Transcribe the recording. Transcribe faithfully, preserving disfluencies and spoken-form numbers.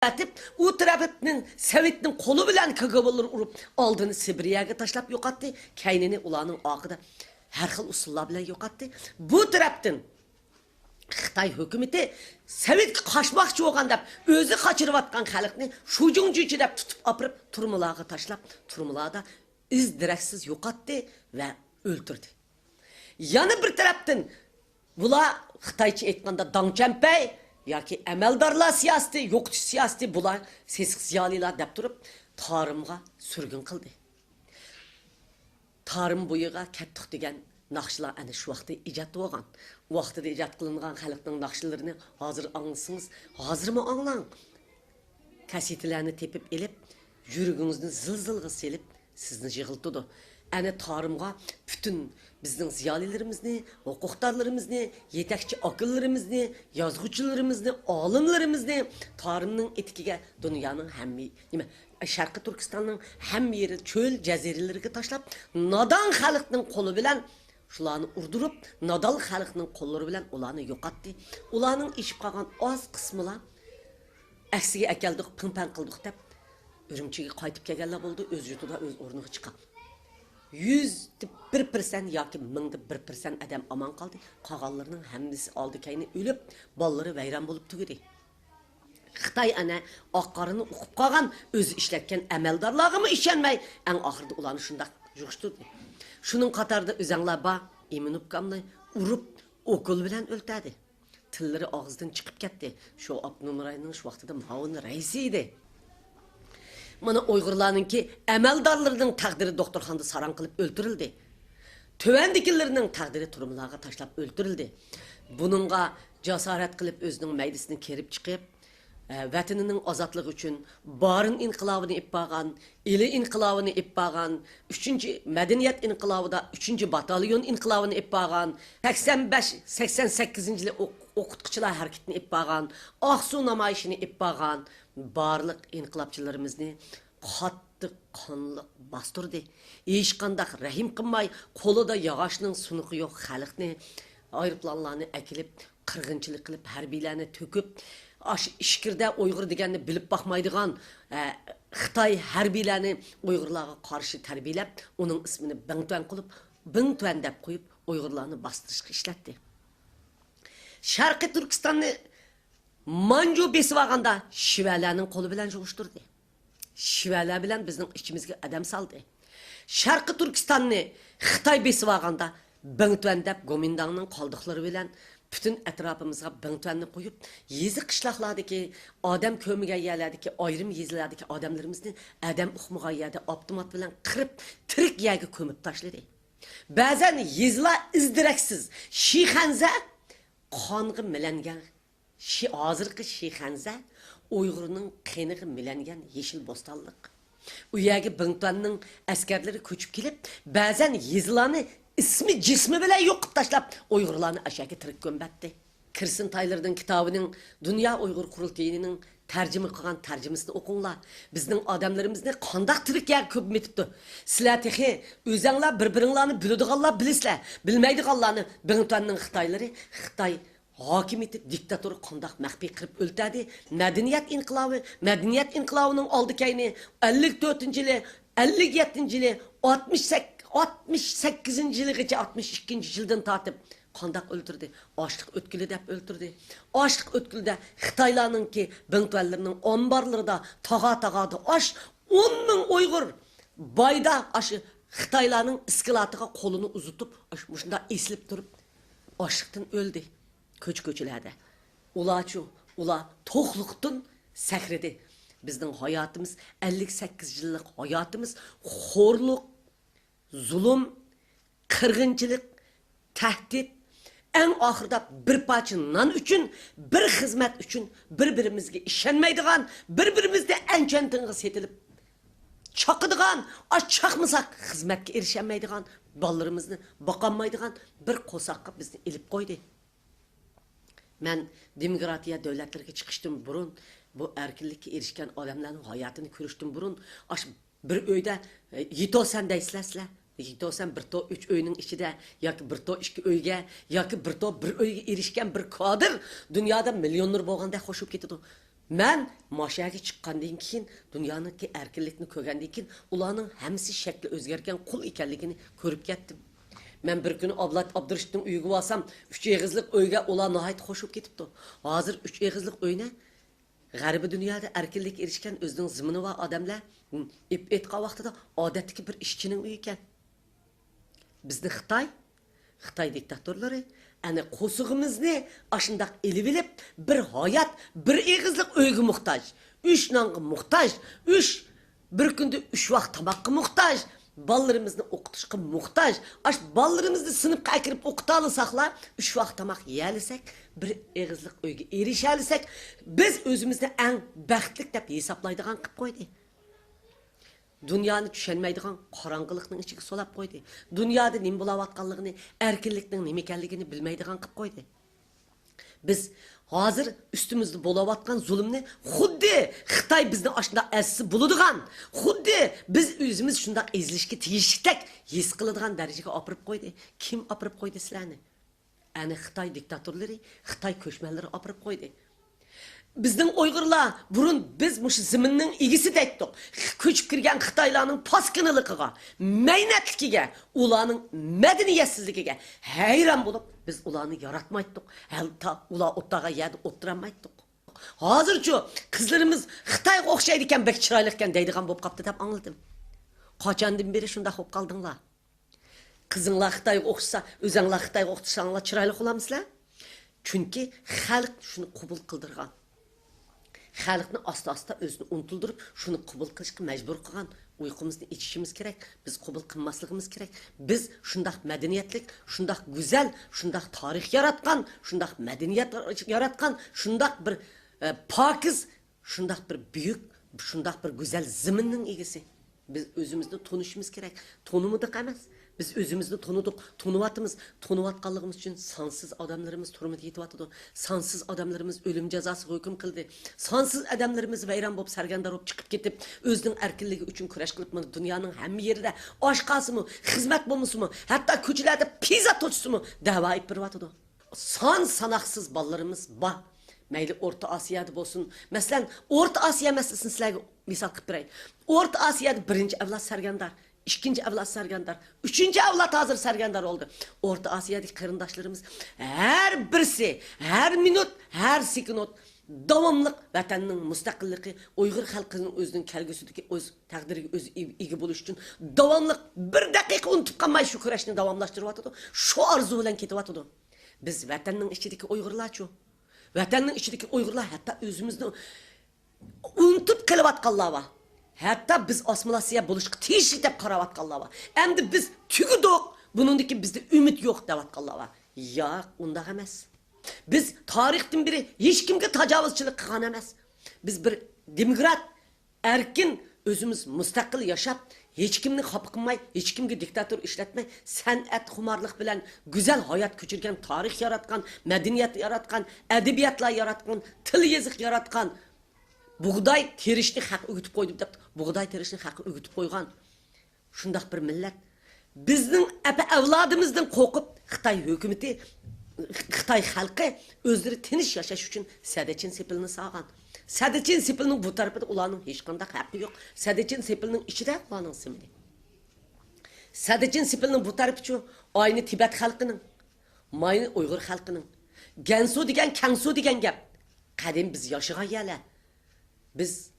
ئەۋەتىپ، ئۇ تەرەپتىن سوۋېتنىڭ قولى بىلەن كاگوۋلىرى ئۇرۇپ، ئالدىنى سىبىرىيەگە تاشلاپ يوقاتتى، كەينىنى ئۇلارنىڭ ئارقىدا ھەر خىل ئۇسۇللار بىلەن يوقاتتى. بۇ تەرەپتىن خىتاي ھۆكۈمىتى سوۋېتكە قاچماقچى بولغان دەپ، ئۆزى قاچۇرۇۋاتقان خەلقنى شۇجۇڭجۈچى دەپ تۇتۇپ ئاپىرىپ، تۈرمىلارغا تاشلاپ، تۈرمىلاردا ئىز دېرەكسىز يوقاتتى ۋە ئۆلتۈردى. يەنە بىر تەرەپتىن، بۇلار خىتايچە ئېيتقاندا داڭچەنپەي ياكى ئەمەلدارلار سىياسىتى، يوقىتىش سىياسىتى، بۇلار سېسىق زىيالىيلار دەپ تۇرۇپ، تارىمغا سۈرگۈن قىلدى. تارىم بويىغا كەتتۇق دېگەن ناخشىلار ئەنە شۇ ۋاقىتتا ئىجاد بولغان. ۋاقتىدا ئىجاد قىلىنغان خەلقنىڭ ناخشىلىرىنى ھازىر ئاڭلىسىڭىز، ھازىرمۇ ئاڭلاڭ. كاسسېتىلەرنى تېپىپ ئېلىپ، يۈرىكىڭىزنى زىلزىلغا سېلىپ، سىزنى يىغلىتىدۇ. ئەنە تارىمغا پۈتۈن بىزنىڭ زىيالىيلىرىمىزنى، ھوقۇقدارلىرىمىزنى، يېتەكچى ئاكىلىرىمىزنى، يازغۇچىلىرىمىزنى، ئالىملىرىمىزنى تارىمنىڭ ئېتىكىگە، دۇنيانىڭ ھەممە، نېمە، شەرقىي تۈركىستاننىڭ ھەممە يېرى، چۆل جەزىرىلىرىگە تاشلاپ، نادان خەلقنىڭ قولى بىلەن شۇلارنى ئۇردۇرۇپ، نادان خەلقنىڭ قوللىرى بىلەن ئۇلارنى يوقاتتى. ئۇلارنىڭ ئېشىپ قالغان ئاز قىسمىلا ئەكسىگە ئەكەلدۇق، پىڭ-پەڭ قىلدۇق دەپ، ئۈرۈمچىگە قايتىپ كەلگەنلەر بولدى، ئۆز يۇرتىدا، ئۆز ئورنىغا چىققان. يۈزدە بىر پىرسەنت ياكى مىڭدا بىر پىرسەنت ئادەم ئامان قالدى. قالغانلىرىنىڭ ھەممىسى ئالدى-كەينى ئۆلۈپ، بالىلىرى ۋەيران بولۇپ تۈگىدى. خىتاي ئەنە ئاق-قارىنى ئۇقۇپ قالغان، ئۆزى ئىشلەتكەن ئەمەلدارلارغىمۇ ئىشەنمەي، ئەڭ ئاخىرىدا ئۇلارنى شۇنداق يىغىشتۇردى. شۇنىڭ قاتارىدا ئۆزەڭلار بار، ئىمىن ئۇكامنى ئۇرۇپ، ئوكۇل بىلەن ئۆلتۈردى. تىللىرى ئاغزىدىن چىقىپ كەتتى. شۇ ئاپتونوم رايوننىڭ شۇ ۋاقتىدا مۇئاۋىن رەئىسى ئىدى. مانا ئۇيغۇرلارنىڭكى ئەمەلدارلىرىنىڭ تەقدىرى دوختۇرخانىدا ساراڭ قىلىپ ئۆلتۈرۈلدى. تۆۋەندىكىلىرىنىڭ تەقدىرى تۈرمىلارغا تاشلاپ ئۆلتۈرۈلدى. بۇنىڭغا جاسارەت قىلىپ ئۆزىنىڭ مەيدىسىنى كېرىپ چىقىپ، ئە، ۋەتىنىنىڭ ئازادلىقى ئۈچۈن بارىن ئىنقىلابىنى ئېلىپ بارغان، ئىلى ئىنقىلابىنى ئېلىپ بارغان، ئۈچىنچى مەدەنىيەت ئىنقىلابىدا ئۈچىنچى باتاليون ئىنقىلابىنى ئېلىپ بارغان، سەكسەن بەش، سەكسەن سەككىزىنچى يىلى ئوق-، ئوقۇتقۇچىلار ھەرىكىتىنى ئېلىپ بارغان، ئاقسۇ نامايىشىنى ئېلىپ بارغان بارلىق ئىنقىلابچىلىرىمىزنى قاتتىق قانلىق باستۇردى. ھېچقانداق رەھىم قىلماي، قولىدا ياغاچنىڭ سۇنۇقى يوق خەلقنى، ئايروپىلانلارنى ئەكېلىپ، قىرغىنچىلىق قىلىپ، ھەربىيلەرنى تۆكۈپ، ئاشۇ ئىچكىرىدە ئۇيغۇر دېگەننى بىلىپ باقمايدىغان، ئە، خىتاي ھەربىيلەرنى ئۇيغۇرلارغا قارشى تەربىيەلەپ، ئۇنىڭ ئىسمىنى بىڭتۈەن قىلىپ، بىڭتۈەن دەپ قويۇپ، ئۇيغۇرلارنى باستۇرۇشقا ئىشلەتتى. شەرقىي تۈركىستاننى مانجۇ بېسىۋالغاندا شىۋەلەرنىڭ قولى بىلەن يىغىشتۇردى. شىۋەلەر بىلەن بىزنىڭ ئىچىمىزگە ئادەم سالدى. شەرقىي تۈركىستاننى خىتاي بېسىۋالغاندا بىڭتۈەن دەپ گومىنداڭنىڭ قالدۇقلىرى بىلەن پۈتۈن ئەتراپىمىزغا بىڭتۈەننى قويۇپ، يېزا قىشلاقلاردىكى ئادەم كۆرمىگەن يەرلەردىكى ئايرىم يېزىلاردىكى ئادەملىرىمىزنى ئادەم ئۇقمىغان يەردە ئاپتومات بىلەن قىرىپ، تىرىك يەرگە كۆمۈپ تاشلىدى. بەزەن يېزىلار ئىز دېرەكسىز شىخەنزە قانغا مىلەنگەن شى-، ھازىرقى شىخەنزە ئۇيغۇرنىڭ قېنىغا مىلەنگەن يېشىل بوستانلىق. ئۇ يەرگە بىڭتۈەننىڭ ئەسكەرلىرى كۆچۈپ كېلىپ، بەزەن يېزىلارنى ئىسمى جىسمى بىلەن يوقىتىپ تاشلاپ، ئۇيغۇرلارنى ئاشۇ يەرگە تىرىك كۆمۈۋەتتى. كىرسىن تايلېرنىڭ كىتابىنىڭ، دۇنيا ئۇيغۇر قۇرۇلتىيىنىڭ تەرجىمە قىلغان تەرجىمىسىنى ئوقۇڭلار. بىزنىڭ ئادەملىرىمىزنى قانداق تىرىك يەرگە كۆمۈۋېتىپتۇ. سىلەر تېخى ئۆزەڭلار بىر-بىرىڭلارنى بىلىدىغانلار بىلىسىلەر. بىلمەيدىغانلارنى بىڭتۈەننىڭ خىتايلىرى، خىتاي ھاكىمىيىتى دىكتاتورى قانداق مەخپىي قىرىپ ئۆلتۈردى؟ مەدەنىيەت ئىنقىلابى، مەدەنىيەت ئىنقىلابىنىڭ ئالدى كەينى، ئەللىك تۆتىنچى يىلى، ئەللىك يەتتىنچى يىلى، ئاتمىش سەك-، ئاتمىش سەككىزىنچى يىلىغىچە، ئاتمىش ئىككىنچى يىلدىن تارتىپ قانداق ئۆلتۈردى؟ ئاشلىق ئۆتكىلى دەپ ئۆلتۈردى. ئاشلىق ئۆتكىلىدە خىتايلارنىڭكى بىڭتۈەنلىرىنىڭ ئامبارلىرىدا تاغا-تاغادا ئاش، ئون مىڭ ئۇيغۇر بايدا ئاشۇ خىتايلارنىڭ ئىسكىلاتىغا قولىنى ئۇزىتىپ، ئاش-، مۇشۇنداق ئېسىلىپ تۇرۇپ، ئاشلىقتىن ئۆلدى. كوچا-كوچىلاردا. ئۇلارچۇ، ئۇلار توقلۇقتىن سەكرىدى. بىزنىڭ ھاياتىمىز، ئەللىك سەككىز يىللىق ھاياتىمىز خورلۇق، زۇلۇم، قىرغىنچىلىق، تەھدىت، ئەڭ ئاخىرىدا بىر پارچە نان ئۈچۈن، بىر خىزمەت ئۈچۈن بىر-بىرىمىزگە ئىشەنمەيدىغان، بىر-بىرىمىزنى ئەنچۈەن تىڭغا سېتىلىپ چاقىدىغان، ئاش چاقمىساق خىزمەتكە ئېرىشەلمەيدىغان، بالىلىرىمىزنى باقالمايدىغان بىر قورساققا بىزنى ئېلىپ قويدى. مەن دېموكراتىيە دۆلەتلىرىگە چىقىشتىن بۇرۇن، بۇ ئەركىنلىككە ئېرىشكەن ئادەملەرنىڭ ھاياتىنى كۆرۈشتىن بۇرۇن، ئاشۇ بىر ئۆيدە، ئە، يېتوسەن دەيسىلەر سىلەر. يېتوسەن بىر تو ئۈچ ئۆينىڭ ئىچىدە ياكى بىر تو ئىككى ئۆيگە ياكى بىر تو بىر ئۆيگە ئېرىشكەن بىر كادىر دۇنيادا مىليونېر بولغاندەك خوش بولۇپ كېتىدۇ. مەن ماشەگە چىققاندىن كېيىن، دۇنيانىڭكى ئەركىنلىكنى كۆرگەندىن كېيىن، ئۇلارنىڭ ھەممىسى شەكلى ئۆزگەرگەن قۇل ئىكەنلىكىنى كۆرۈپ كەتتىم. مەن بىر كۈنى ئابلەت ئابدۇرېشىتنىڭ ئۆيىگە بارسام، ئۈچ ئېغىزلىق ئۆيگە ئۇلار ناھايىتى خوش بولۇپ كېتىپتۇ. ھازىر ئۈچ ئېغىزلىق ئۆينى غەربىي دۇنيادا ئەركىنلىككە ئېرىشكەن، ئۆزىنىڭ زېمىنى بار ئادەملەر، م، ئېپ-، ئېيتقان ۋاقتىدا ئادەتتىكى بىر ئىشچىنىڭ ئۆيى ئىكەن. بىزنى خىتاي، خىتاي دىكتاتورلىرى ئەنە قورسىقىمىزنى ئاشۇنداق ئېلىۋېلىپ، بىر ھايات، بىر ئېغىزلىق ئۆيگە موھتاج، ئۈچ نانغا موھتاج، ئۈچ، بىر كۈندە ئۈچ ۋاق تاماققا موھتاج، بالىلىرىمىزنى ئوقۇتۇشقا موھتاج. ئاش بالىلىرىمىزنى سىنىپقا ئەكىرىپ ئوقۇتالىساقلا، ئۈچ ۋاق تاماق يېيەلىسەك، بىر ئېغىزلىق ئۆيگە ئېرىشەلىسەك، بىز ئۆزىمىزنى ئەڭ بەختلىك دەپ ھېسابلايدىغان قىلىپ قويدى. دۇنيانى چۈشەنمەيدىغان قاراڭغۇلۇقنىڭ ئىچىگە سولاپ قويدى. دۇنيادا نېمە بولاۋاتقانلىقىنى، ئەركىنلىكنىڭ نېمە ئىكەنلىكىنى بىلمەيدىغان قىلىپ قويدى. بىز ھازىر ئۈستىمىزدە بولاۋاتقان زۇلۇمنى خۇددى خىتاي بىزنى ئاشۇنداق ئەزسە بولىدىغان، خۇددى بىز ئۆزىمىز شۇنداق ئېزىلىشكە تېگىشلىكتەك ھېس قىلىدىغان دەرىجىگە ئاپىرىپ قويدى. كىم ئاپىرىپ قويدى سىلەرنى؟ ئەنە خىتاي دىكتاتورلىرى، خىتاي كۆچمەنلىرى ئاپىرىپ قويدى. بىزنىڭ ئۇيغۇرلار بۇرۇن بىز مۇشۇ زېمىننىڭ ئىگىسى دەيتتۇق. كۆچۈپ كىرگەن خىتايلارنىڭ پاسكىنىلىقىغا، مەينەتلىكىگە، ئۇلارنىڭ مەدەنىيەتسىزلىكىگە ھەيران بولۇپ، بىز ئۇلارنى ياراتمايتتۇق. ھەتتا ئۇلار ئولتۇرغان يەردە ئولتۇرالمايتتۇق. ھازىرچۇ قىزلىرىمىز خىتايغا ئوخشايدىكەن، بەك چىرايلىقكەن دەيدىغان بولۇپ قاپتۇ دەپ ئاڭلىدىم. قاچاندىن بېرى شۇنداق بولۇپ قالدىڭلار؟ قىزىڭلار خىتايغا ئوخشىسا، ئۆزەڭلار خىتايغا ئوخشىساڭلار چىرايلىق بولامسىلەر؟ چۈنكى خەلق شۇنى قوبۇل قىلدۇرغان. خەلقنى ئاستا-ئاستا ئۆزىنى ئۇنتۇلدۇرۇپ، شۇنى قوبۇل قىلىشقا مەجبۇر قىلغان. ئۇيقۇمىزنى ئېچىشىمىز كېرەك، بىز قوبۇل قىلماسلىقىمىز كېرەك. بىز شۇنداق مەدەنىيەتلىك، شۇنداق گۈزەل، شۇنداق تارىخ ياراتقان، شۇنداق مەدەنىيەت ياراتقان، شۇنداق بىر، ئە، پاكىز، شۇنداق بىر بۈيۈك، شۇنداق بىر گۈزەل زېمىننىڭ ئىگىسى. بىز ئۆزىمىزنى تونۇشىمىز كېرەك. تونۇمىدۇق ئەمەس. بىز ئۆزىمىزنى تونۇدۇق، تونۇۋاتىمىز. تونۇۋاتقانلىقىمىز ئۈچۈن سانسىز ئادەملىرىمىز تۈرمىدە يېتىۋاتىدۇ. سانسىز ئادەملىرىمىز ئۆلۈم جازاسىغا ھۆكۈم قىلدى. سانسىز ئادەملىرىمىز ۋەيران بولۇپ، سەرگەردان بولۇپ چىقىپ كېتىپ، ئۆزىنىڭ ئەركىنلىكى ئۈچۈن كۈرەش قىلىپ، مانا دۇنيانىڭ ھەممە يېرىدە ئاشقاسىمۇ، خىزمەت بولمىسىمۇ، ھەتتا كوچىلەردە پىززا توشسىمۇ دەۋا ئېلىپ بېرىۋاتىدۇ. سان ساناقسىز بالىلىرىمىز بار. مەيلى ئورتا ئاسىيادا بولسۇن. مەسىلەن، ئورتا ئاسىيا مەسىلىسىنى سىلەرگە مىسال قىلىپ بېرەي. ئورتا ئاسىيادا بىرىنچى ئەۋلاد سەرگەردان، ئىككىنچى ئەۋلاد سەرگەردان، ئۈچىنچى ئەۋلاد ھازىر سەرگەردان بولدى. ئورتا ئاسىيادىكى قېرىنداشلىرىمىز ھەر بىرسى، ھەر مىنۇت، ھەر سېكۇنت داۋاملىق ۋەتەننىڭ مۇستەقىللىقى، ئۇيغۇر خەلقىنىڭ ئۆزىنىڭ كەلگۈسىدىكى ئۆز تەقدىرىگە ئۆزى ئىگە بولۇش ئۈچۈن داۋاملىق بىر دەقىقە ئۇنتۇپ قالماي شۇ كۈرەشنى داۋاملاشتۇرۇۋاتىدۇ. شۇ ئارزۇ بىلەن كېتىۋاتىدۇ. بىز ۋەتەننىڭ ئىچىدىكى ئۇيغۇرلارچۇ؟ ۋەتەننىڭ ئىچىدىكى ئۇيغۇرلار ھەتتا ئۆزىمىزنى ئۇنتۇپ قېلىۋاتقانلار بار. ھەتتا بىز ئاسسىمىلياتسىيە بولۇشقا تېگىشلىك دەپ قاراۋاتقانلار بار. ئەمدى بىز تۈگىدۇق، بۇنىڭدىن كېيىن بىزدە ئۈمىد يوق دەۋاتقانلار بار. ياق، ئۇنداق ئەمەس. بىز تارىختىن بېرى ھېچكىمگە تاجاۋۇزچىلىق قىلغان ئەمەس. بىز بىر دېموكرات، ئەركىن، ئۆزىمىز مۇستەقىل ياشاپ، ھېچكىمنى خاپا قىلماي، ھېچكىمگە دىكتاتور ئىشلەتمەي، سەنئەت خۇمارلىق بىلەن گۈزەل ھايات كۆچۈرگەن، تارىخ ياراتقان، مەدەنىيەت ياراتقان، ئەدەبىياتلار ياراتقان، تىل يېزىق ياراتقان، بۇغداي تېرىشنى خەققە ئۆگىتىپ قويدۇم دەپ، بۇغداي تېرىشنى خەققە ئۆگىتىپ قويغان. شۇنداق بىر مىللەت. بىزنىڭ ئەپە ئەۋلادىمىزدىن قورقۇپ، خىتاي ھۆكۈمىتى، خىتاي خەلقى ئۆزلىرى تىنچ ياشاش ئۈچۈن سەددىچىن سېپىلىنى سالغان. سەددىچىن سېپىلىنىڭ بۇ تەرىپىدە ئۇلارنىڭ ھېچقانداق ھەققى يوق. سەددىچىن سېپىلىنىڭ ئىچىدە ئۇلارنىڭ زېمىنى. سەددىچىن سېپىلىنىڭ بۇ تەرىپىچۇ؟ ئاينى تىبەت خەلقىنىڭ، ماينى ئۇيغۇر خەلقىنىڭ. گەنسۇ دېگەن، كەڭسۇ دېگەن گەپ. قەدىم بىز ياشىغان يەرلەر. بىز